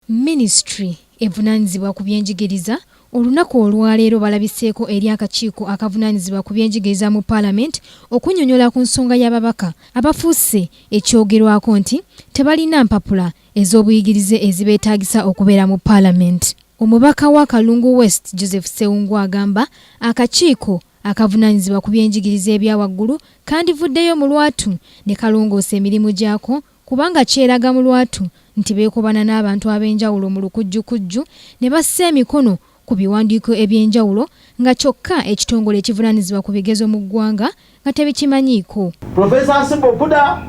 Minisitule evunaanyizibwa ku byenjigiriza olunaku olwaleero balabiseeko eri akakiiko akavunaanyizibwa ku byenjigiriza mu Paalamenti okunnyonnyola ku nsonga y'ababaka abafuuse ekyogerwako nti tebalina mpapula ez'obuyigirize ezibeetaagisa okubeera mu Paalamenti. Omubaka wa Kalungu West, Joseph Ssewungu agamba akakiiko akavunaanyizibwa ku byenjigiriza ebya waggulu kandivuddeyo mu lwatu ne kalongoosa emirimu gyako kubanga kyeraga mu lwatu nti beekobana n'abantu ab'enjawulo mu lukujjukujju ne bassa emikono ku biwandiiko eby'enjawulo nga kyokka ekitongole ekivunaanyizibwa ku bigezo mu ggwanga nga tebikimanyiiko. Professor Asibo Opuda,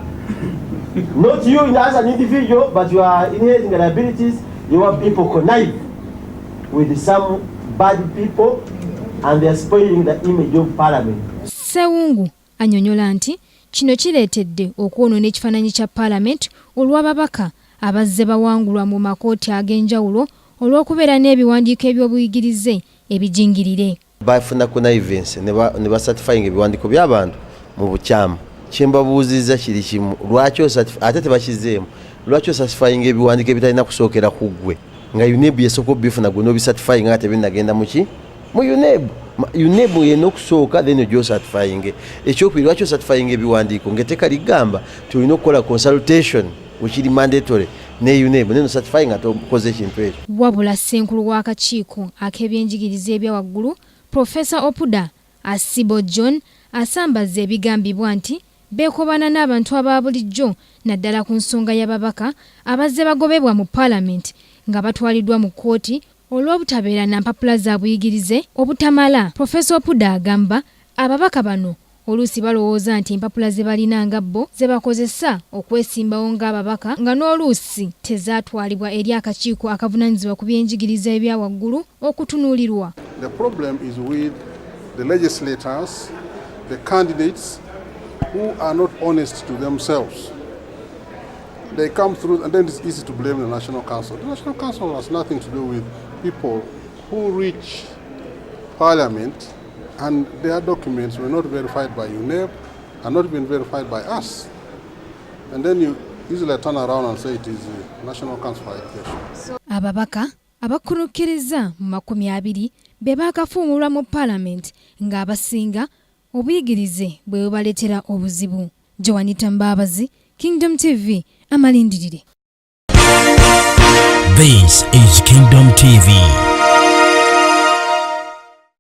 not you as an individual, but you are inheriting the liabilities. Your people connive with some bad people and they are spoiling the image of Parliament. Ssewungu annyonnyola nti kino kireetedde okwonoona ekifaananyi kya Paalamenti olw'ababaka abazze bawangulwa mu makooti ag'enjawulo olw'okubeera n'ebiwandiiko eby'obuyigirize ebijingirire. Bafuna connivance ne bacertifying ebiwandiiko by'abantu mu bukyamu. Kyembabuuzizza kiri kimu, lwaki ate tebakizeemu, lwaki ocertifying ebiwandiiko ebitalina kusookera ku ggwe nga UNEB yesooka obifuna, gwe n'obicertifying nga tebinnagenda muki mu UNEB? UNEB yena okusooka, then ojja ocertifying. Ekyokubiri, lwaki ocertifying ebiwandiiko ng'etteeka ligamba ti olina okukola consultation, wekiri mandatory, ne UNEB, then ocertifying nga tokoze ekintu ekyo? Wabula ssenkulu w'akakiiko ak'ebyenjigiriza ebya waggulu, Profesa Opuda Asibo John, asambaza ebigambibwa nti beekobana n'abantu aba bulijjo, naddala ku nsonga y'ababaka abazze bagobebwa mu Paalamenti nga batwaliddwa mu kkooti olw'obutabeera na mpapula za buyigirize obutamala. Profesa Opuda agamba ababaka bano oluusi balowooza nti empapula ze balina nga bo ze bakozesa okwesimbawo ng'ababaka, nga n'oluusi tezaatwalibwa eri akakiiko akavunaanyizibwa ku byenjigiriza ebya waggulu okutunuulirwa. The problem is with the legislators, the candidates who are not honest to themselves. They come through, and then it's easy to blame the National Council. The National Council has nothing to do with people who reach Parliament and their documents were not verified by UNEB and not even verified by us. And then you easily turn around and say it is the National Council for Education. Ababaka abakunukkiriza mu 20 be baakafuumulwa mu Paalamenti, ng'abasinga obuyigirize bwe bubaleetera obuzibu. Joanita Mbaabazi, Kingdom TV, amalindirire. This is Kingdom TV.